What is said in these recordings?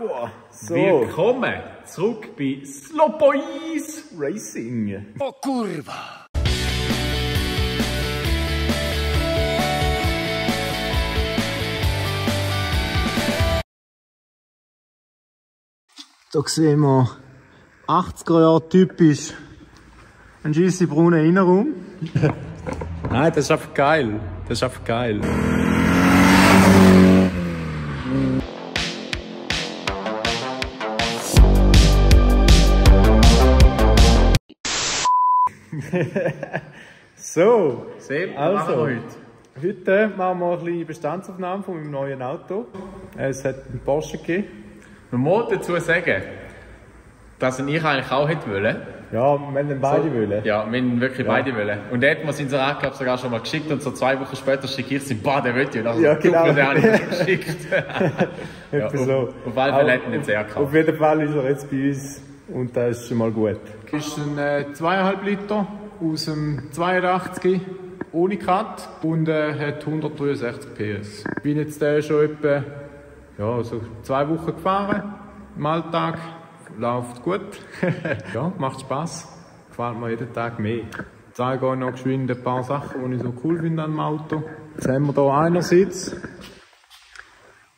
Boah, so. Willkommen zurück bei Slow Boys Racing. Oh, Kurva. Da sehen wir 80er Jahre typisch ein scheisse brauner Innenraum. Nein, das ist einfach geil. Das ist einfach geil. So, Seb, also, heute machen wir eine kleine Bestandsaufnahme von meinem neuen Auto. Es hat einen Porsche gegeben. Man muss dazu sagen, dass ich eigentlich auch hätte wollen. Ja, wir haben beide wollen. Ja, wir haben wirklich beide wollen. Und der hat mir sein Inserat sogar schon mal geschickt und so 2 Wochen später schicke ich es, der will ja. Also, ja, genau. Den habe ich mir geschickt. Ja, so. Auf alle Fälle hätten wir ihn sehr gehabt. Auf jeden Fall ist er jetzt bei uns und das ist schon mal gut. Das ist ein 2,5 Liter aus dem 82 ohne Cut und hat 163 PS. Ich bin jetzt schon etwa so 2 Wochen gefahren im Alltag. Läuft gut. Ja, macht Spass. Gefällt mir jeden Tag mehr. Ich zeige euch noch geschwind ein paar Sachen, die ich so cool finde an dem Auto. Jetzt haben wir hier einerseits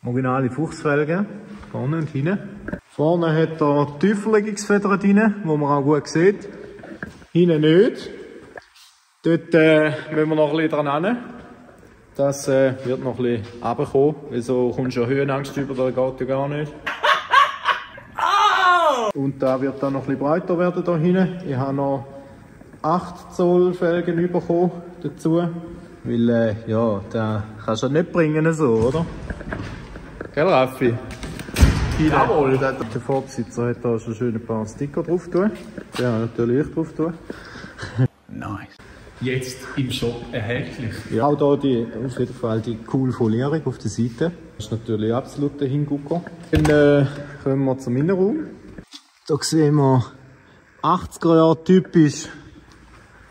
originale Fuchsfelgen, vorne und hinten. Vorne hat er Tieferlegungsfedern drin, die man auch gut sieht. Hinten nicht. Dort müssen wir noch ein bisschen dran hin. Das wird noch ein bisschen runterkommen, weil so kommst du ja Höhenangst über, das geht ja gar nicht. Und da wird dann noch ein bisschen breiter werden da hinten. Ich habe noch 8 Zoll Felgen bekommen dazu. Weil, da kannst du ja nicht bringen so, oder? Gell, Raffi? Jawohl. Der Vorbesitzer hat da schon schön ein paar Sticker drauf tun. Den habe ich natürlich ich drauf tun. Nice. Jetzt im Shop erhältlich. Ja, auch hier auf jeden Fall die coole Folierung auf der Seite. Das ist natürlich absolut der Hingucker. Dann kommen wir zum Innenraum. Da sehen wir 80er Jahre typisch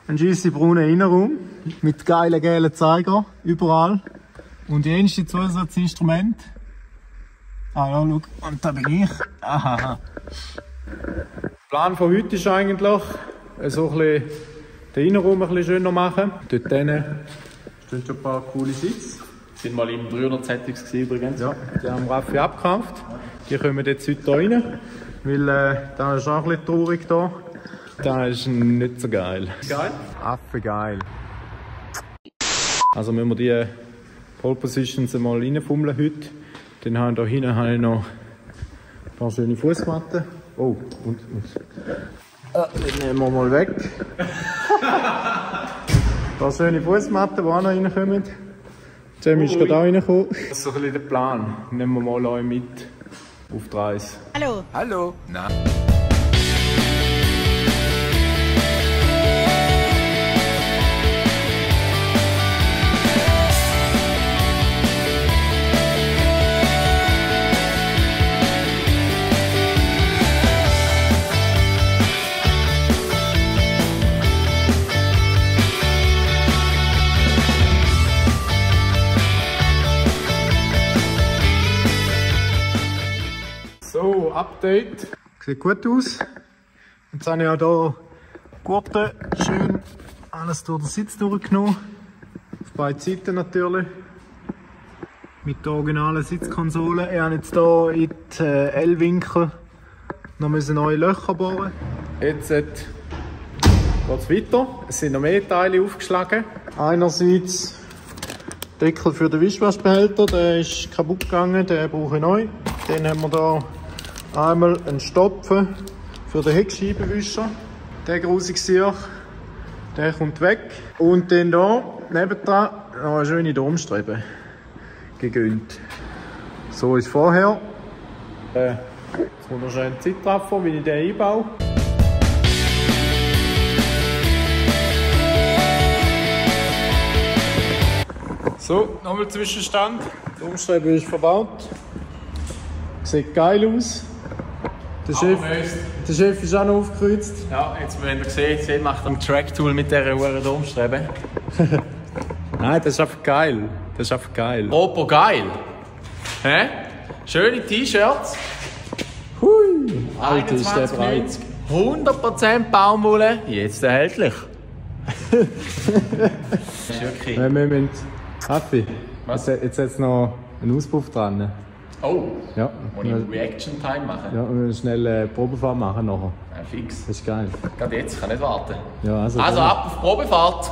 ein scheisse brauner Innenraum mit geilen gelben Zeiger überall. Und die erste Zusatzinstrument. Ah ja, schau, und da bin ich. Aha. Der Plan von heute ist eigentlich, so ein bisschen den Innenraum ein bisschen schöner machen. Dort stehen schon ein paar coole Sitze. Sind mal im 300-Settings übrigens. Ja, die haben Raffi abgekauft. Die kommen jetzt heute hier rein. Weil da ist auch ein bisschen traurig hier. Da ist nicht so geil. Geil? Affe geil. Also müssen wir die Pole Positions mal reinfummeln heute. Dann habe ich hier hinten noch ein paar schöne Fußmatten. Oh, und. Die nehmen wir mal weg. Ein paar schöne Fußmatten, die auch noch reinkommen. Jamie ist gerade auch reingekommen. Das ist so ein bisschen der Plan. Nehmen wir mal euch mit auf die Reise. Hallo. Hallo. Na. So, Update. Sieht gut aus. Jetzt habe ich auch hier Gurten schön alles durch den Sitz durchgenommen. Auf beiden Seiten natürlich. Mit der originalen Sitzkonsole. Ich habe jetzt hier in die L-Winkel noch neue Löcher bohren. Jetzt geht es weiter. Es sind noch mehr Teile aufgeschlagen. Einerseits Deckel für den Wischwaschbehälter, der ist kaputt gegangen, den brauche ich neu. Dann haben wir hier einmal einen Stopfen für den Heckscheibenwischer. Der grusige Siech, der kommt weg. Und dann hier nebendran noch eine schöne Domstrebe gegönnt. So ist vorher. Jetzt kommt noch schnell ein Zeitraffer, wie ich den einbaue. So, nochmal Zwischenstand. Die Domstrebe ist verbaut. Sieht geil aus. Der Chef ist auch noch aufgekreuzt. Ja, jetzt wenn ihr seht, macht er ein Track-Tool mit dieser hohen Domstrebe. Nein, das ist einfach geil. Das ist einfach geil. Opo geil. Hä? Schöne T-Shirts. Hui! Alter, ist der breit. 100% Baumwolle, jetzt erhältlich. Das ist wirklich... Wir müssen... Kaffee. Was? Jetzt hat es noch einen Auspuff dran. Oh, Ja. muss ich Reaction Time machen? Ja, und wir schnell eine Probefahrt machen nachher. Ja, fix. Das ist geil. Gerade jetzt, ich kann nicht warten. Ja, also ab auf Probefahrt.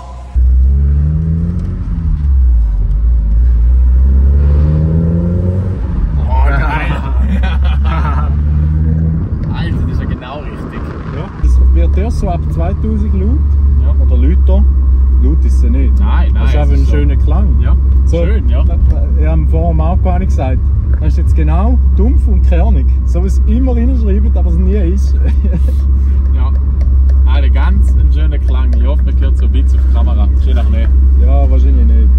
Oh, geil! Alter, das ist ja genau richtig. Ja, das wird erst so ab 2000 Laut. Ja. Oder Liter. Laut ist es nicht. Nein, Das ist einfach ein schöner Klang. Ja, So, schön, ja. Ich habe vorher Marco auch gesagt, das ist jetzt genau dumpf und kernig. So wie es immer reinschreibt, aber es nie ist. Ja. Ein ganz schöner Klang. Ich hoffe, man hört so ein bisschen auf die Kamera. Wahrscheinlich nicht. Ja, wahrscheinlich nicht.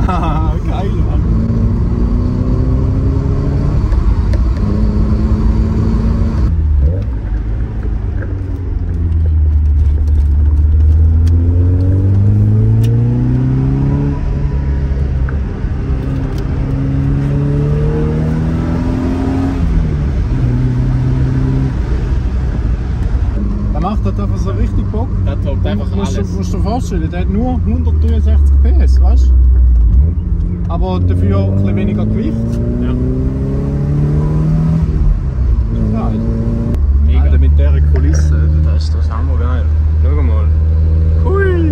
Geil, Mann. Der macht halt einfach so richtig Bock. Der taugt einfach Musst alles. du dir vorstellen, der hat nur 163 PS, weißt du? Aber dafür ein bisschen weniger Gewicht. Ja. Ist geil. Mega. Alter, mit dieser Kulisse, das ist hammergeil. Schau mal. Hui!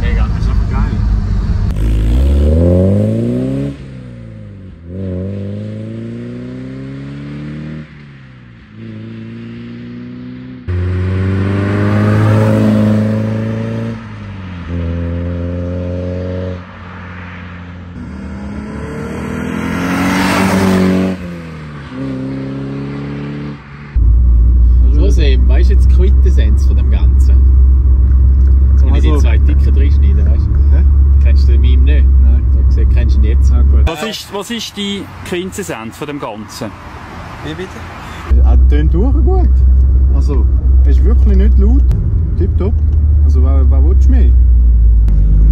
Mega. Das ist einfach geil. So sehen, weißt du jetzt die Quintessenz von dem Ganzen? Jetzt muss ich die Also- zwei Dicken reinschneiden, weißt du? Hä? Kennst du den Meme nicht? Nein. Ich habe gesehen, kennst du ihn jetzt? Ah, gut. Was ist die Quintessenz von dem Ganzen? Wie bitte? Er tönt durch gut. Also, er ist wirklich nicht laut. Tipptopp. Also, was willst du mehr?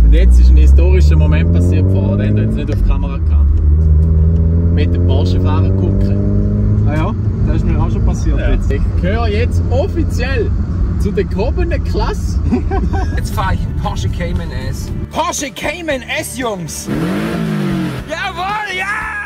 Und jetzt ist ein historischer Moment passiert vorher, den haben wir jetzt nicht auf die Kamera gehabt. Mit dem Porsche-Fahrer gucken. Ah ja, das ist mir auch schon passiert jetzt. Ich gehöre jetzt offiziell zu der gehobenen Klasse. Jetzt fahre ich in Porsche Cayman S. Porsche Cayman S, Jungs! Jawohl, ja!